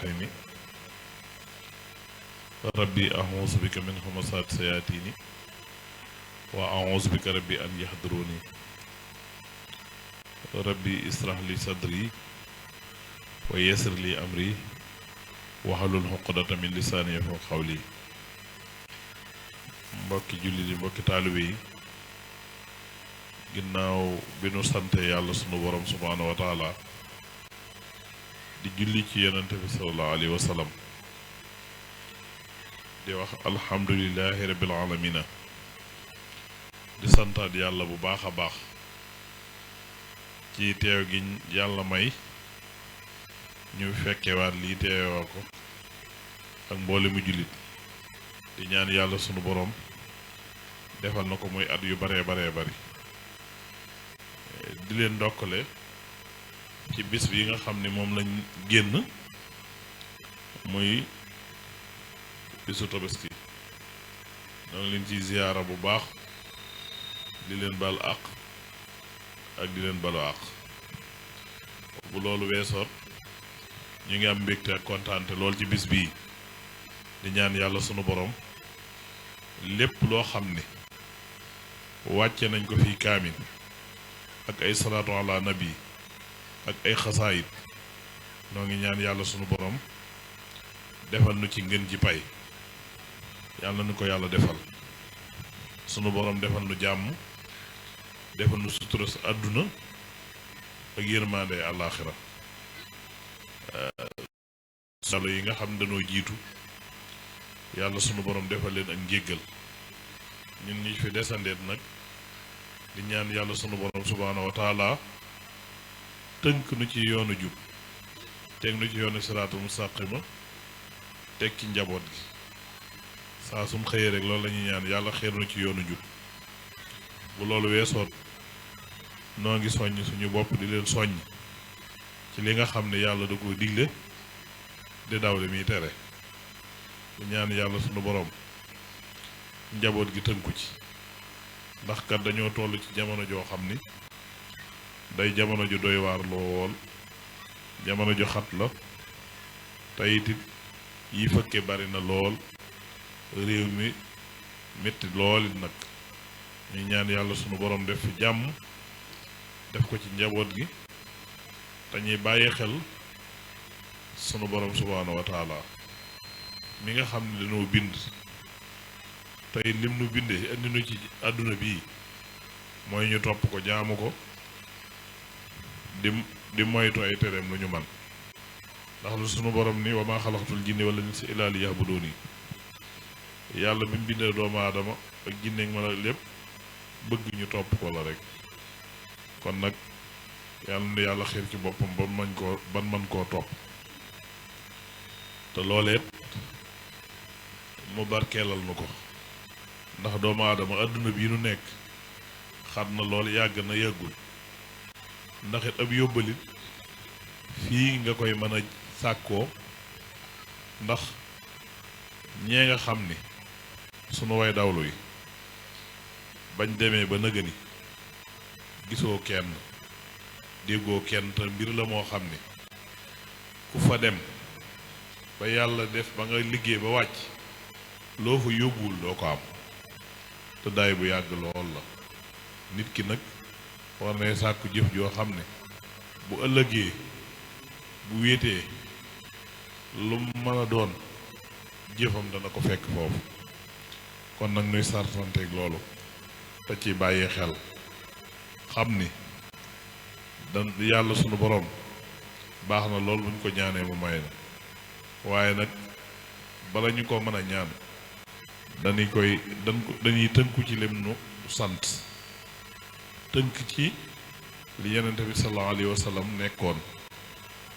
الرحيم ربي أعوذ بك من همزات الشياطين وأعوذ بك ربي أن يحضروني ربي اشرح لي صدري ويسر لي أمري واحلل عقدة من لساني يفقهوا قولي mbokki julli di mbokki taalibe yi ginnaaw bi nu sante yàlla sunu borom subhaanahu wa taala di julli ci yonente bi sallallahu alayhi wa sallam di wax alhamdulillahi rabbil alamina di santaat yàlla bu baax a baax ci teew gi yàlla may ñu fekkewaat lii teewoo ko ak mboole mu jullit di ñaan yàlla sunu borom defal na ko muy at yu baree bari di leen ndokkale ci bis bi nga xam ni moom lañ génn muy bisu tabaski ñoo ngi leen ci ziyaara bu baax di leen bal àq ak di leen balu àq bu loolu weesoot ñu ngi am mbégte ak kontaante lool ci bis bii di ñaan yàlla sunu borom lépp loo xam ni wàcce nañ ko fii kaamin ak ay salaatu ala nabi ak ay xasaayit noo ngi ñaan yàlla sunu borom defal nu ci ngën ji pay yàlla nu ko yàlla defal sunu borom defal nu jàmm defal nu sutura sa àdduna ak yërmande àllaaxira yàlla yi nga xam ne dañoo jiitu yàlla sunu borom defal leen ak njéggal ñun ñi fi desandeet nag di ñaan yàlla sunu borom subhaanahu wa taala tënk nu ci yoonu jub teg nu ci yoonu siraatul mustaqima teg ci njaboot gi saa sum xëyee rek loolu la ñuy ñaan yàlla xeer nu ci yoonu jub bu loolu weesoot noo ngi soññ suñu bopp di leen soññ ci li nga xam ne yàlla da ko digle di daw li muy tere di ñaan yàlla sunu borom njaboot gi tënku ci ndax kat dañoo toll ci jamono joo xam ni day jamono ju doy waar lool jamono ju xat la te it yi fëkke bari na lool réew mi métti lool it nag ñu ñaan yàlla sunu borom def fi jàmm def ko ci njaboot gi te ñuy bàyyi xel sunu borom subhaanahu wa taala mi nga xam ne dañoo bind tey lim nu bindee indi nu ci àdduna bii mooy ñu topp ko jaamu ko di moytu ay tereem lu ñu man ndax lu sunu borom ni wa maa xalaqtul jinne wala insa illaa liya'buduuni yàlla bi mu bindee doomu aadama ak jinne ak mala lépp bëgg ñu topp ko la rek kon nag yàlla na yàlla xiir ci boppam ban man koo topp te looleet mu barkeelal nu ko ndax doomu aadama àdduna bii nu nekk xat na lool yàgg na yàggul ndax it ab yóbbalit fii nga koy mën a sàkkoo ndax ñee nga xam ni sunu way dawlu yi bañ demee ba nëgëni gisoo kenn déggoo kenn te mbir la moo xam ni ku fa dem ba yàlla def ba nga liggéey ba wàcc loo fa yóbbuwul doo ko am te daay bu yàgg lool la nit ki nag war na sàkku jëf joo xam ne bu ëllëgee bu wéetee lu mën a doon jëfam dana ko fekk foofu kon nag nuy sartanteeg loolu te ci bàyyi xel xam ni dan yàlla sunu borom baax na lool buñ ko ñaanee mu may na waaye nag bala ñu ko mën a ñaan dañuy tënku ci lim nu sant tënk ci li yonente bi sallallahu alayhi wa sallam nekkoon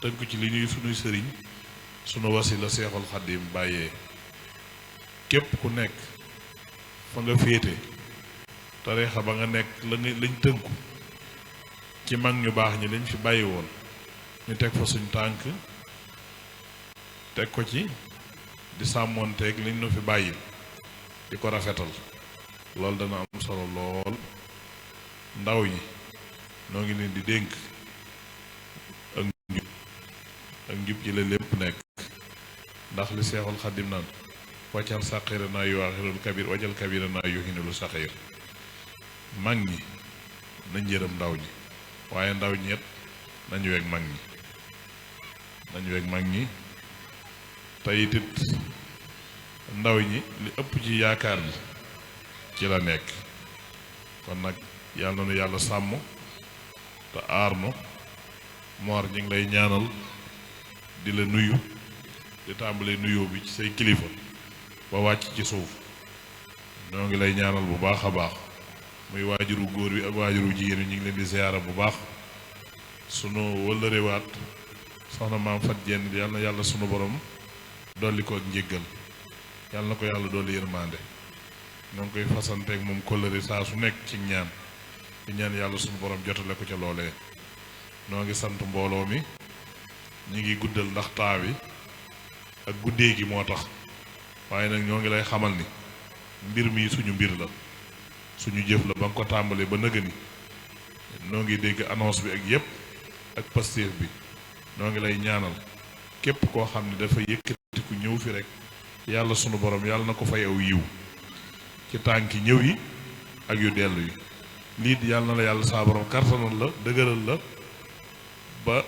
tënk ci li ñuy sunuy sëriñ sunu wasila seexul xaddim bàyyee képp ku nekk fa nga féete tariixa ba nga nekk lañ tënku ci mag ñu baax ñi lañ fi bàyyi woon ñu teg fa suñ tànk teg ko ci di sàmmoonteeg liñ nu fi bàyyi di ko rafetal loolu dana am solo lool ndaw ñi noo ngi leen di dénk ak njub ci la lépp nekk ndax li Seexul Xadim naan waccal sàqira naa yuwaaxirul kabir wajal kabira naa yuhinulu saxir mag ñi nañ yërëm ndaw ñi waaye ndaw ñi it nañu weg mag ñi nañu weg mag ñi te it ndaw ñi li ëpp ci yaakaar bi ci la nekk kon nag yàlla na nu yàlla sàmm te aar nu Mor ñi ngi lay ñaanal di la nuyu di tàmbalee nuyoo bi ci say kilifa ba wàcc ci suuf ñoo ngi lay ñaanal bu baax a baax muy waajuru góor bi ak waajuru jigéen ñi ngi leen di ziyaara bu baax sunu wëllërewaat soxna maam Fat Jenn yàlla na yàlla sunu borom dolli ko ak njéggal yàlla na ko yàlla dolli yërmande ñoo ngi koy fasanteeg moom kóllëre saa su nekk ci ñaan di ñaan yàlla sunu borom jotale ko ca loolee noo ngi sant mbooloo mi ñi ngi guddal ndax taawi ak guddee gi moo tax waaye nag ñoo ngi lay xamal ni mbir mi suñu mbir la suñu jëf la ba nga ko tàmbalee ba nëga ni noo ngi dégg annonce bi ak yépp ak pastéef bi noo ngi lay ñaanal képp koo xam ne dafa yëkkati ku ñëw fi rek yàlla sunu borom yàlla na ko fay aw yiw ci tànki ñëw yi ak yu dellu yi lii di yàlla na la yàlla saa borom kartanal la dëgëral la ba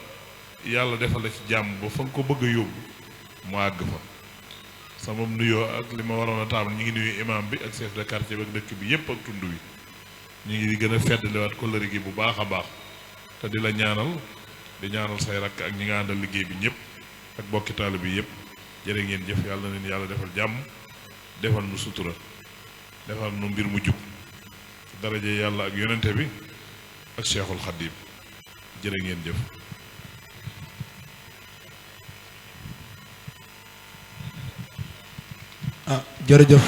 yàlla defal la ci jàmm ba fa nga ko bëgg a yóbbu mu àgg fa sama nuyoo ak li ma waroon a taabal ñu ngi nuyu imam bi ak chef de quartier bi ak dëkk bi yépp ak tund wi ñu ngi gën a feddaliwaat kóllëre gi bu baax a baax te di la ñaanal di ñaanal say rakk ak ñi nga àndal liggéey bi ñëpp ak bokki taalibe bi yëpp jërë ngeen jëf yàlla na leen yàlla defal jàmm defal nu sutura defal nu mbir mu jub daraje yàlla ak yonente bi ak Cheikhul Khadim jërë ngeen jëf. jërëjëf